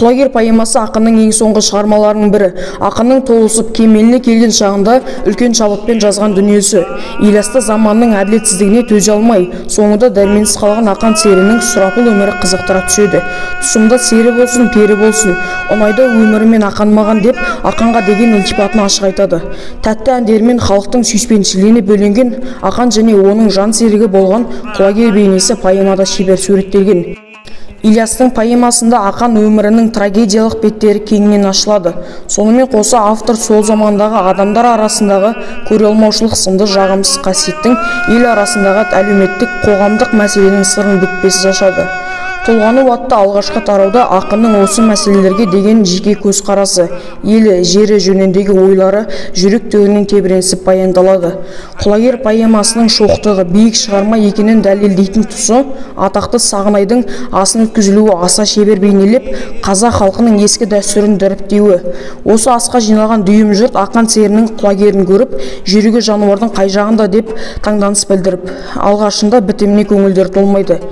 Құлагер поэмасы ақынның ең соңғы шығармаларының бірі. Ақынның толысып кемеліне келген шағында үлкен шабытпен жазған дүниесі. Ильясты заманның әділетсіздігіне төзе алмай, соңында дәрменсіз қалған Ақан серінің сұрапыл өмірі қызықтыра түседі. Тұсымда сері болсын, пері болсын, ұнайды өмірімен Ақан маған деп Ақанға деген ілтипатын ашық айтады. Тәтті әндерімен халықтың сүйіспеншілігіне бөленген Ақан және оның жан серігі болған Құлагер бейнесі поэмада шебер суреттелген. Ильястың поэмасында Ақан өмірінің трагедиялық беттері кеңінен ашылады. Сонымен қоса автор сол замандағы адамдар арасындағы көре алмаушылық сынды жағымсыз қасиеттің ел арасындағы әлеуметтік қоғамдық мәселенің сырын бүкпесіз ашады. Толғану атты алғашқы тарауда ақынның осы мәселелерге деген жеке көзқарасы, елі, жері жөніндегі ойлары жүрек төрінен тебіренісіп баяндалады. Құлагер поэмасының шоқтығы биік шығарма екенін дәлелдейтін тұсы атақты Сағынайдың асын өткізілуі аса шебер бейнелеп, қазақ халқының ескі дәстүрін дәріптеуі. Осы асқа жиналған дүйім жұрт Ақан серінің Құлагерін көріп, жүрегі жануардың қай жағында деп таңданыс білдіріп, алғашында бітіміне көңілдері толмайды.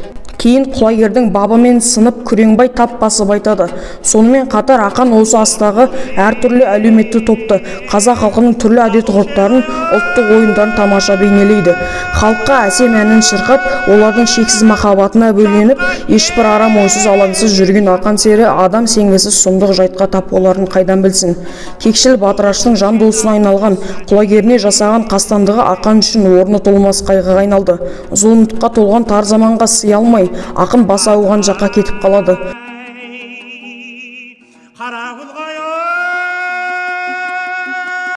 Кейін Құлагердің бабымен сынып Күреңбай тап басып айтады. Сонымен қатар Ақан осы астағы әртүрлі әлеуметті топты, қазақ халқының түрлі әдет-ғұрыптарын, ұлттық ойындарын тамаша бейнелейді. Халыққа әсем әнін шырқап, олардың шексіз махаббатына бөленіп, ешбір арам ойсыз алаңсыз жүрген Ақан сері адам сенгісіз сұмдық жайтқа тап боларын қайдан білсін. Кекшіл Батыраштың жан досына айналған Құлагеріне жасаған қастандығы Ақан үшін орны толмас қайғыға айналды. Зұлымдыққа толған тар заманға сыя алмай, ақын басы ауған жаққа кетіп қалады.